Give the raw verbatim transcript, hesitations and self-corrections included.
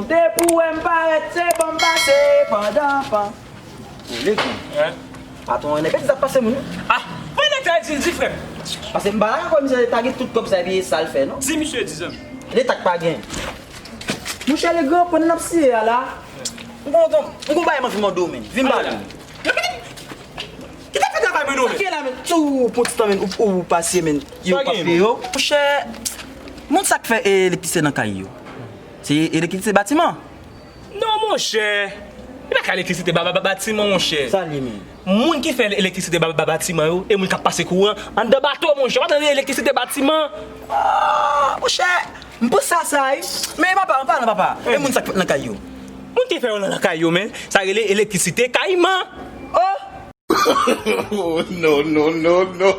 Depi w wè m parèt, se ban m pase pandan pan. Lèk, patwon an, betiz ap pase moun wi. Ah, mwen nèg sa di, di frè m. Pase m pa la, komisè ta gen tout kòb sa epi e sa l fè, non? Di misye, di zanmi. Leta k pa gen. Monchè, le gran pwen n ap siye a la. M gon, m gon bagay m anvi mande w, men. Vin pale. Ki t ap fè travay mwen non, men? Sa k gen la, men? Si w pran ti tan, men, ou, ou pase, men, yo p ap peye yo. Monchè, moun sa k fè elektrisite nan kay yo. Se elektrisite batiman? Non, monchè. E pa ka elektrisite ba, ba, ba, batiman, monchè. Sa l ye, men? Moun ki fè elektrisite ba, ba, batiman yo, e moun k ap pase kouran anndan bato, monchè. Ou pa tande elektrisite batiman? Ah, monchè, m panse a sa, wi. Men papa, an palan, papa, e moun sa k fèt nan kay yo? Moun ki fè yo nan kay yo, men, sa rele elektrisite kayiman. Oh! Oh, no, no, no, no.